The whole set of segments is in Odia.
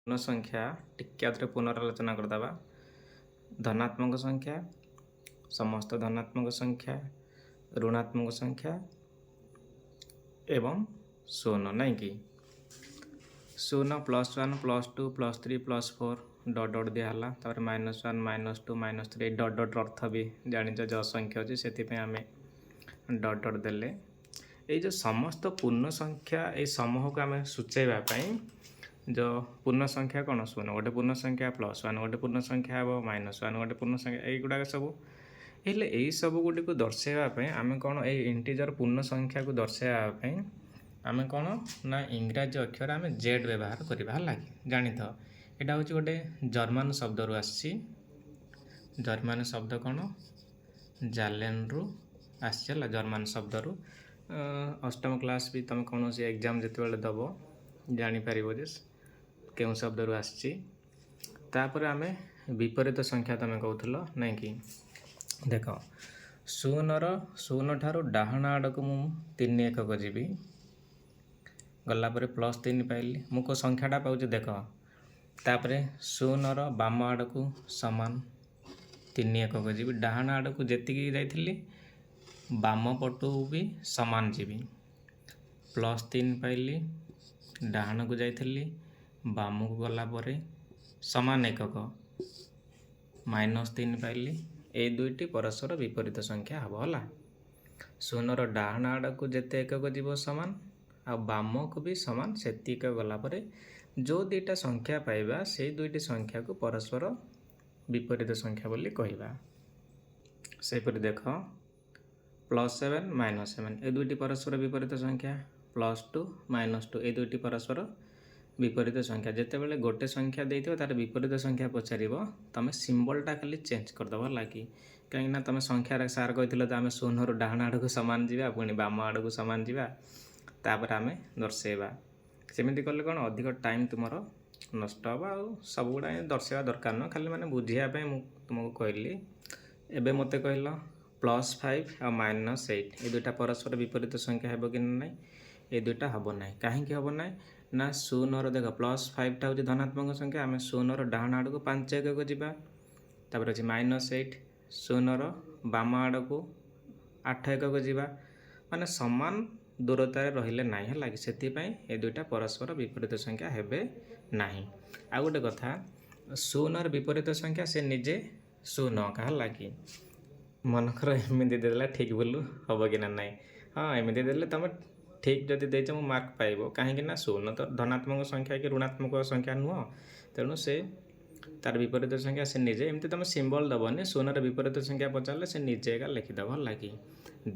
ପୂର୍ଣ୍ଣ ସଂଖ୍ୟା ଟିକେ ଆଉଥରେ ପୁନରାଲୋଚନା କରିଦେବା। ଧନାତ୍ମକ ସଂଖ୍ୟା, ସମସ୍ତ ଧନାତ୍ମକ ସଂଖ୍ୟା, ଋଣାତ୍ମକ ସଂଖ୍ୟା ଏବଂ ଶୂନ, ନାଇଁ କି? ଶୂନ, +1, +2, +3, +4, dot dot ଦିଆହେଲା। ତାପରେ -1, -2, -3। ଡଟ୍ ଡଟ୍ର ଅର୍ଥ ବି ଜାଣିଛ ଯେ ଅସଂଖ୍ୟ ଅଛି, ସେଥିପାଇଁ ଆମେ ଡଟ୍ ଡଟ୍ ଦେଲେ। ଏଇ ଯେଉଁ ସମସ୍ତ ପୂର୍ଣ୍ଣ ସଂଖ୍ୟା, ଏଇ ସମୂହକୁ ଆମେ ସୂଚାଇବା ପାଇଁ ଯେଉଁ ପୂର୍ଣ୍ଣ ସଂଖ୍ୟା କ'ଣ? ଶୂନ ଗୋଟେ ପୂର୍ଣ୍ଣ ସଂଖ୍ୟା, +1 ଗୋଟେ ପୂର୍ଣ୍ଣ ସଂଖ୍ୟା ହେବ, -1 ଗୋଟେ ପୂର୍ଣ୍ଣ ସଂଖ୍ୟା, ଏଇଗୁଡ଼ାକ ସବୁ। ହେଲେ ଏଇ ସବୁ ଗୁଡ଼ିକୁ ଦର୍ଶାଇବା ପାଇଁ ଆମେ କ'ଣ, ଏଇ ଇଣ୍ଟିଜର ପୂର୍ଣ୍ଣ ସଂଖ୍ୟାକୁ ଦର୍ଶାଇବା ପାଇଁ ଆମେ କ'ଣ ନା ଇଂରାଜୀ ଅକ୍ଷର ଆମେ ଜେଡ୍ ବ୍ୟବହାର କରିବା, ହେଲା କି? ଜାଣିଥାଅ, ଏଇଟା ହେଉଛି ଗୋଟେ ଜର୍ମାନ ଶବ୍ଦରୁ ଆସିଛି। ଜର୍ମାନ ଶବ୍ଦ କ'ଣ? ଜାଲେନରୁ ଆସିଛି, ହେଲା? ଜର୍ମାନ ଶବ୍ଦରୁ। ଅଷ୍ଟମ କ୍ଲାସ୍ ବି ତୁମେ କୌଣସି ଏକ୍ଜାମ୍ ଯେତେବେଳେ ଦେବ, ଜାଣିପାରିବ ଯେ କେଉଁ ଶବ୍ଦରୁ ଆସିଛି। ତାପରେ ଆମେ ବିପରୀତ ସଂଖ୍ୟା ତୁମେ କହୁଥିଲ, ନାଇଁ କି? ଦେଖ, ଶୂନ ଠାରୁ ଡାହାଣ ଆଡ଼କୁ ମୁଁ 3 ଏକକ ଯିବି। ଗଲା ପରେ +3 ପାଇଲି। ମୁଁ କେଉଁ ସଂଖ୍ୟାଟା ପାଉଛି ଦେଖ। ତାପରେ ଶୂନର ବାମ ଆଡ଼କୁ ସମାନ 3 ଏକକ ଯିବି। ଡାହାଣ ଆଡ଼କୁ ଯେତିକି ଯାଇଥିଲି, ବାମ ପଟୁ ବି ସମାନ ଯିବି। +3 ପାଇଲି। ଡାହାଣକୁ ଯାଇଥିଲି, ବାମକୁ ଗଲା ପରେ ସମାନ ଏକକ -3 ପାଇଲି। ଏଇ ଦୁଇଟି ପରସ୍ପର ବିପରୀତ ସଂଖ୍ୟା ହେବ, ହେଲା? ଶୂନର ଡାହାଣ ଆଡ଼କୁ ଯେତେ ଏକକ ଯିବ ସମାନ, ଆଉ ବାମକୁ ବି ସମାନ ସେତିକି ଗଲା ପରେ ଯେଉଁ ଦୁଇଟା ସଂଖ୍ୟା ପାଇବା, ସେଇ ଦୁଇଟି ସଂଖ୍ୟାକୁ ପରସ୍ପର ବିପରୀତ ସଂଖ୍ୟା ବୋଲି କହିବା। ସେହିପରି ଦେଖ, +7, -7, ଏ ଦୁଇଟି ପରସ୍ପର ବିପରୀତ ସଂଖ୍ୟା। +2, -2, ଏ ଦୁଇଟି ପରସ୍ପର ବିପରୀତ ସଂଖ୍ୟା। ଯେତେବେଳେ ଗୋଟେ ସଂଖ୍ୟା ଦେଇଥିବ, ତାର ବିପରୀତ ସଂଖ୍ୟା ପଚାରିବ, ତୁମେ ସିମ୍ବଲଟା ଖାଲି ଚେଞ୍ଜ କରିଦେବ, ହେଲା କି? କାହିଁକିନା ତୁମେ ସଂଖ୍ୟାରେ ସାର୍ କହିଥିଲେ ତ, ଆମେ ଶୂନରୁ ଡାହାଣ ଆଡ଼କୁ ସମାନ ଯିବା, ପୁଣି ବାମ ଆଡ଼କୁ ସମାନ ଯିବା, ତାପରେ ଆମେ ଦର୍ଶେଇବା। ସେମିତି କଲେ କ'ଣ ଅଧିକ ଟାଇମ୍ ତୁମର ନଷ୍ଟ ହେବ। ଆଉ ସବୁଗୁଡ଼ା ଦର୍ଶେଇବା ଦରକାର ନୁହଁ, ଖାଲି ମାନେ ବୁଝିବା ପାଇଁ ମୁଁ ତୁମକୁ କହିଲି। ଏବେ ମୋତେ କହିଲ, +5 ଆଉ -8, ଏ ଦୁଇଟା ପରସ୍ପର ବିପରୀତ ସଂଖ୍ୟା ହେବ କି ନାହିଁ? ଏ ଦୁଇଟା ହେବ ନାହିଁ। କାହିଁକି ହେବ ନାହିଁ ନା ଶୂନର, ଦେଖ, +5ଟା ହେଉଛି ଧନାତ୍ମକ ସଂଖ୍ୟା। ଆମେ ଶୂନର ଡାହାଣ ଆଡ଼କୁ 5 ଏକକ ଯିବା। ତାପରେ ଅଛି -8, ଶୂନର ବାମ ଆଡ଼କୁ 8 ଏକକ ଯିବା। ମାନେ ସମାନ ଦୂରତାରେ ରହିଲେ ନାହିଁ, ହେଲା କି? ସେଥିପାଇଁ ଏ ଦୁଇଟା ପରସ୍ପର ବିପରୀତ ସଂଖ୍ୟା ହେବେ ନାହିଁ। ଆଉ ଗୋଟେ କଥା, ଶୂନର ବିପରୀତ ସଂଖ୍ୟା ସେ ନିଜେ ଶୂନ ଅଙ୍କା, ହେଲା କି? ମନେକର ଏମିତି ଦେଇଦେଲା, ଠିକ୍ ଭୁଲ ହେବ କି ନା ନାହିଁ? ହଁ, ଏମିତି ଦେଲେ ତୁମେ ଠିକ୍ ଯଦି ଦେଇଛ, ମୁଁ ମାର୍କ ପାଇବ। କାହିଁକି ନା ଶୂନ ତ ଧନାତ୍ମକ ସଂଖ୍ୟା କି ଋଣାତ୍ମକ ସଂଖ୍ୟା ନୁହଁ, ତେଣୁ ସେ ତାର ବିପରୀତ ସଂଖ୍ୟା ସେ ନିଜେ। ଏମିତି ତୁମେ ସିମ୍ବଲ ଦେବନି। ଶୂନର ବିପରୀତ ସଂଖ୍ୟା ପଚାରିଲେ ସେ ନିଜେ ଏକା ଲେଖିଦେବ, ହେଲା କି?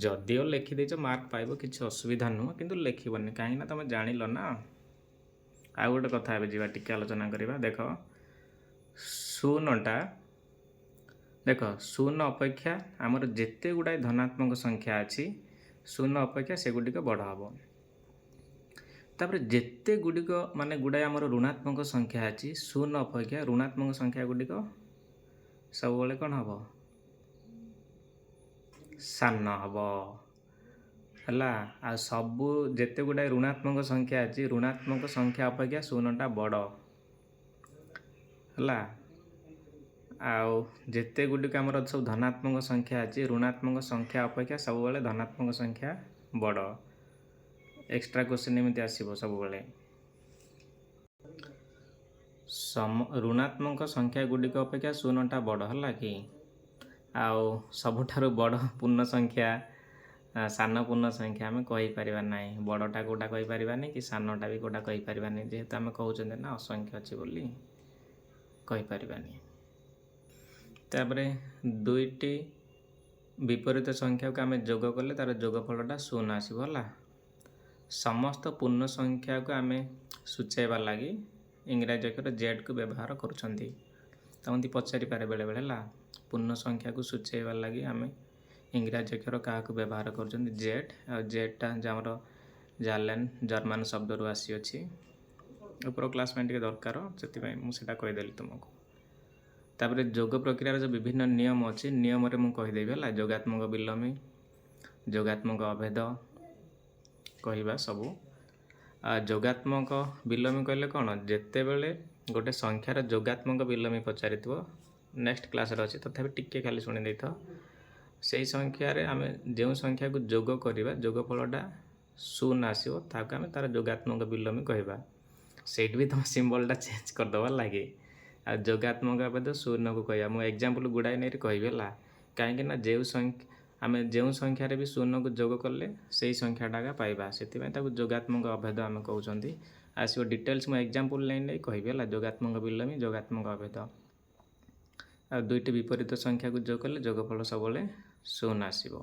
ଯଦିଓ ଲେଖିଦେଇଛ, ମାର୍କ ପାଇବ, କିଛି ଅସୁବିଧା ନୁହଁ। କିନ୍ତୁ ଲେଖିବନି, କାହିଁକି ନା ତୁମେ ଜାଣିଲ ନା। ଆଉ ଗୋଟେ କଥା ଏବେ ଯିବା, ଟିକେ ଆଲୋଚନା କରିବା। ଦେଖ, ଶୂନଟା ଦେଖ, ଶୂନ ଅପେକ୍ଷା ଆମର ଯେତେ ଗୁଡ଼ାଏ ଧନାତ୍ମକ ସଂଖ୍ୟା ଅଛି, ଶୂନ ଅପେକ୍ଷା ସେଗୁଡ଼ିକ ବଡ଼ ହେବ। ତାପରେ ଯେତେ ଗୁଡ଼ିକ ମାନେ ଗୁଡ଼ାଏ ଆମର ଋଣାତ୍ମକ ସଂଖ୍ୟା ଅଛି, ଶୂନ ଅପେକ୍ଷା ଋଣାତ୍ମକ ସଂଖ୍ୟା ଗୁଡ଼ିକ ସବୁବେଳେ କ'ଣ ହେବ? ସାନ ହେବ, ହେଲା? ଆଉ ସବୁ ଯେତେ ଗୁଡ଼ାଏ ଋଣାତ୍ମକ ସଂଖ୍ୟା ଅଛି, ଋଣାତ୍ମକ ସଂଖ୍ୟା ଅପେକ୍ଷା ଶୂନଟା ବଡ଼, ହେଲା? ଆଉ ଯେତେ ଗୁଡ଼ିକ ଆମର ସବୁ ଧନାତ୍ମକ ସଂଖ୍ୟା ଅଛି, ଋଣାତ୍ମକ ସଂଖ୍ୟା ଅପେକ୍ଷା ସବୁବେଳେ ଧନାତ୍ମକ ସଂଖ୍ୟା ବଡ଼। ଏକ୍ସଟ୍ରା କ୍ୱେଶ୍ଚିନ୍ ଏମିତି ଆସିବ ସବୁବେଳେ। ଋଣାତ୍ମକ ସଂଖ୍ୟା ଗୁଡ଼ିକ ଅପେକ୍ଷା ଶୂନଟା ବଡ଼, ହେଲା କି? ଆଉ ସବୁଠାରୁ ବଡ଼ ପୂର୍ଣ୍ଣ ସଂଖ୍ୟା, ସାନ ପୂର୍ଣ୍ଣ ସଂଖ୍ୟା ଆମେ କହିପାରିବା ନାହିଁ। ବଡ଼ଟା କେଉଁଟା କହିପାରିବାନି କି ସାନଟା ବି କେଉଁଟା କହିପାରିବାନି। ଯେହେତୁ ଆମେ କହୁଛନ୍ତି ନା ଅସଂଖ୍ୟ ଅଛି ବୋଲି, କହିପାରିବାନି। ତାପରେ ଦୁଇଟି ବିପରୀତ ସଂଖ୍ୟାକୁ ଆମେ ଯୋଗ କଲେ ତାର ଯୋଗଫଳଟା ଶୂନ ଆସିବ, ହେଲା? ସମସ୍ତ ପୂର୍ଣ୍ଣ ସଂଖ୍ୟାକୁ ଆମେ ସୂଚାଇବା ଲାଗି ଇଂରାଜୀ ଅକ୍ଷର ଜେଡ଼୍କୁ ବ୍ୟବହାର କରୁଛନ୍ତି। ତମକୁ ପଚାରିପାରେ ବେଳେବେଳେ, ହେଲା? ପୂର୍ଣ୍ଣ ସଂଖ୍ୟାକୁ ସୂଚାଇବା ଲାଗି ଆମେ ଇଂରାଜୀ ଅକ୍ଷର କାହାକୁ ବ୍ୟବହାର କରୁଛନ୍ତି? ଜେଡ଼୍। ଆଉ ଜେଡ଼୍ଟା ଯେ ଆମର ଜାଲେନ୍ ଜର୍ମାନ ଶବ୍ଦରୁ ଆସିଅଛି। ଉପର କ୍ଲାସ୍ ପାଇଁ ଟିକେ ଦରକାର, ସେଥିପାଇଁ ମୁଁ ସେଇଟା କହିଦେଲି ତୁମକୁ। ତାପରେ ଯୋଗ ପ୍ରକ୍ରିୟାର ଯେଉଁ ବିଭିନ୍ନ ନିୟମ ଅଛି, ନିୟମରେ ମୁଁ କହିଦେବି, ହେଲା? ଯୋଗାତ୍ମକ ବିଲୋମୀ, ଯୋଗାତ୍ମକ ଅଭେଦ କହିବା ସବୁ। ଯୋଗାତ୍ମକ ବିଲୋମୀ କହିଲେ କ'ଣ? ଯେତେବେଳେ ଗୋଟେ ସଂଖ୍ୟାର ଯୋଗାତ୍ମକ ବିଲୋମୀ ପଚାରିଥିବ। ନେକ୍ସଟ କ୍ଲାସ୍ରେ ଅଛି, ତଥାପି ଟିକେ ଖାଲି ଶୁଣି ଦେଇଥାଅ। ସେଇ ସଂଖ୍ୟାରେ ଆମେ ଯେଉଁ ସଂଖ୍ୟାକୁ ଯୋଗ କରିବା, ଯୋଗଫଳଟା ଶୂନ ଆସିବ, ତାକୁ ଆମେ ତା'ର ଯୋଗାତ୍ମକ ବିଲୋମୀ କହିବା। ସେଇଠି ବି ତୁମ ସିମ୍ବଲଟା ଚେଞ୍ଜ କରିଦେବା ଲାଗେ। ଆଉ ଯୋଗାତ୍ମକ ଅଭେଦ ଶୂନକୁ କହିବା। ମୁଁ ଏକ୍ଜାମ୍ପଲ୍ ଗୁଡ଼ାଏ ନେଇକି କହିବି, ହେଲା? କାହିଁକି ନା ଯେଉଁ ସଂଖ୍ୟା ଆମେ ଯେଉଁ ସଂଖ୍ୟାରେ ବି ଶୂନକୁ ଯୋଗ କଲେ ସେଇ ସଂଖ୍ୟାଟା ଏକା ପାଇବା, ସେଥିପାଇଁ ତାକୁ ଯୋଗାତ୍ମକ ଅଭେଦ ଆମେ କହୁଛନ୍ତି। ଆସିବ ଡିଟେଲ୍ସ, ମୁଁ ଏକ୍ଜାମ୍ପଲ୍ ନେଇ ନେଇ କହିବି, ହେଲା? ଯୋଗାତ୍ମକ ବିଲୋମୀ, ଯୋଗାତ୍ମକ ଅଭେଦ ଆଉ ଦୁଇଟି ବିପରୀତ ସଂଖ୍ୟାକୁ ଯୋଗ କଲେ ଯୋଗଫଳ ସବୁବେଳେ ଶୂନ ଆସିବ।